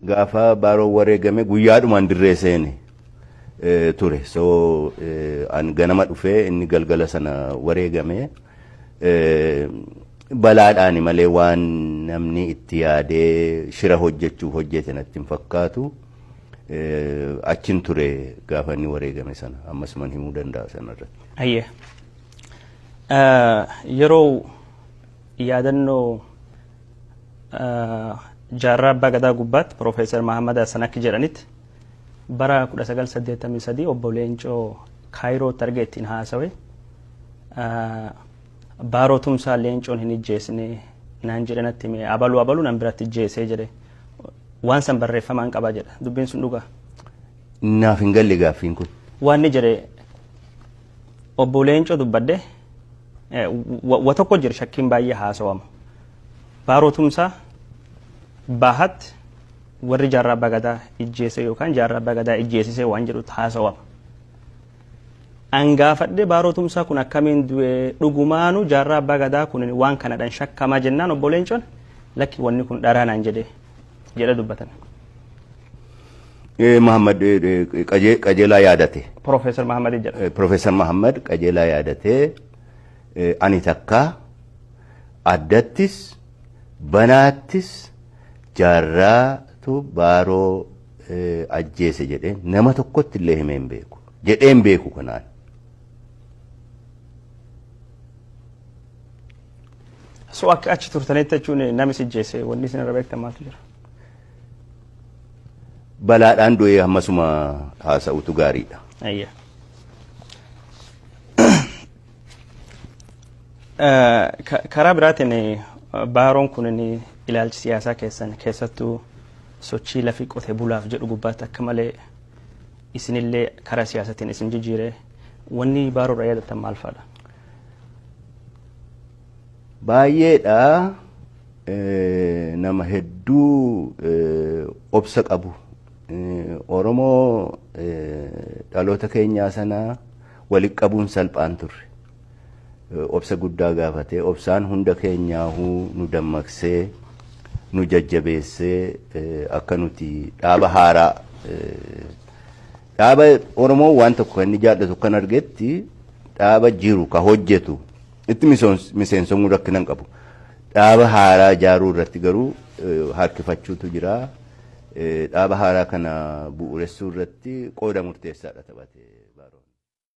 Gaafa Baaroon wareegame guyyaadhumaan dirree seene ture. So an ganama dhufee inni galgala sana wareegame. Balaadhaani malee waan namni itti yaadee shira hojjechuuf hojjete natti hin fakkaatu. Achin ture gaafa inni wareegame sana ammasuman himuu danda'a sanarratti. Ayyee. Yeroo yaadannoo Jaarraa Abbaa Gadaa gubbaatti Piroofeesar Mahammad Hassan akka jedhanitti bara 1983 obbo Leencoo Kaayirootti argee ittiin haasawe Baaroo Tumsaa Leencoon hin ijjeesne naan jedhe natti hime abaluu abaluu nan biratti ijjeesee jedhe waan san barreeffamaan qaba jedha dubbiin sun dhugaa. Naaf hin galle gaaffiin kun. Waan inni jedhe obbo Leencoo dubbadhe wa tokko jira shakkiin baay'ee haasawama. Baaroo Tumsaa Baahatti warri Jaarraa Abbaa Gadaa ijjeese yookaan Jaarraa Abbaa Gadaa ijjeesisee waan jedhutti haasawama. An gaafadhe Baaroo Tumsaa kun akkamiin du'e dhugumaanu Jaarraa Abbaa Gadaa kun waan kanadhaan shakkamaa jennaan obbo Leencoon lakki wanni kun dharaa naan jedhe jedha dubbatan. Mahammad qajeelaa yaadate. Profeesar Mahammad jedha. Profeesar Mahammad qajeelaa yaadatee ani takkaa addattis banaattis Jaarraatu Baaroo ajjeese jedhee nama tokkotti illee himee hin beeku. Jedhee hin beeku kanaan. So akka achi turtanitti jechuun namni si ajjeese wanni isin irra beektan maaltu jira? Balaadhaan du'ee hammasuma haasa'utu gaariidha. Ayya. Karaa biraatiin Baaroon kun ilaalchi siyaasaa keessan keessattuu sochii lafi qote bulaaf jedhu gubbaatti akka malee isinillee karaa siyaasatiin isin jijjiire wanni Baaroodha yaadattan maal fa'aadha? Baay'eedha. Nama hedduu obsa qabu. Oromoo dhaloota keenyaa sana walitti qabuun salphaan turre. Obsa guddaa gaafatee obsaan hunda keenyaahuu nu dammaqsee nu jajjabeessee akka nuti dhaaba haaraa dhaaba Oromoo waan tokko kan inni jaallatu kan argetti dhaaba jiru ka hojjetu itti miseensomuu rakkina hin qabu. Dhaaba haaraa ijaaruu irratti garuu harkifachuutu jira. Dhaaba haaraa kana bu'uuressuu irratti qooda murteessaadha taphate.